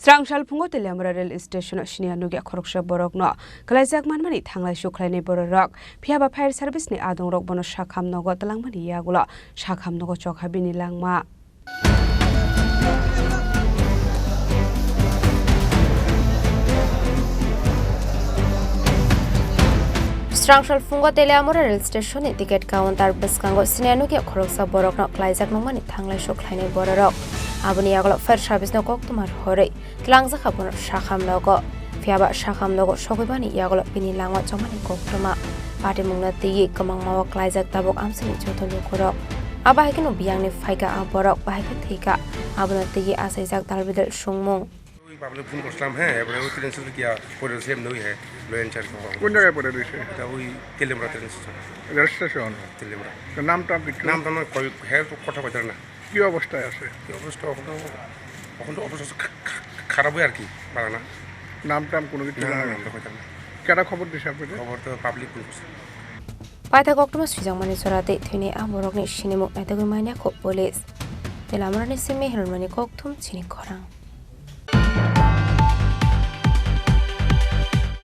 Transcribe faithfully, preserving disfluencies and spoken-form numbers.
Srangsalphungo Teliamura rail station-o siniya nukya khoroksa borokno kwlaijak manmani thanglai sukhlainai bororok. Phiyaba fire service-ni adongrok bono sakham nogo twlangmani yagulo sakham nogo chokha bini langma. Srangsalphungo Teliamura rail station-ni ticket counter bwskango siniya nukya khoroksa borokno kwlaijak nukmani thanglai sukhlainai bororok. Aboni yagulo fire service-no koktwma rohorwi twlangjak abono sakham nogo. Phiyaba sakham nogo sogwimani yagulo bini langma chongmani koktwma. Patimungno twiwi kwmangma-o kwlaijak tabuk amchaini joto lukurok. Abo hai kheno biyangni phaikha a borok, bahai khe thwikha. Abono twiwi achaijak dalbidal sungmung. ওই public phone করছিলাম, হ্যাঁ, এবারে ওই ট্রেন ছিল কি আর পরে সেম নই হ্যাঁ, লো এনচার। কোন জায়গায় পড়ে রয়েছে? এটা ওই Teliamura train station. Rail station? Teliamura. তো নাম টাম কিছু? নাম টাম কই, হ্যাঁ, তো কথা কইতার না। কি অবস্থায় আছে? কি অবস্থা? এখন তো, এখন তো অবস্থা খা-, খা-, খারাপই আর কি, বাড়া না। নাম টাম কোনো কিছু না, জানা না, নেই? নাম তো কইতার না। কেডা খবর দিছে আপনাকে? খবর তো পাবলিক ফোন করছে। Paithak koktwma swijakmani jora tei thwini a borokni sinimung naitugwi manya kho police. Teliamurani simi hirmani kokthum chini khorang.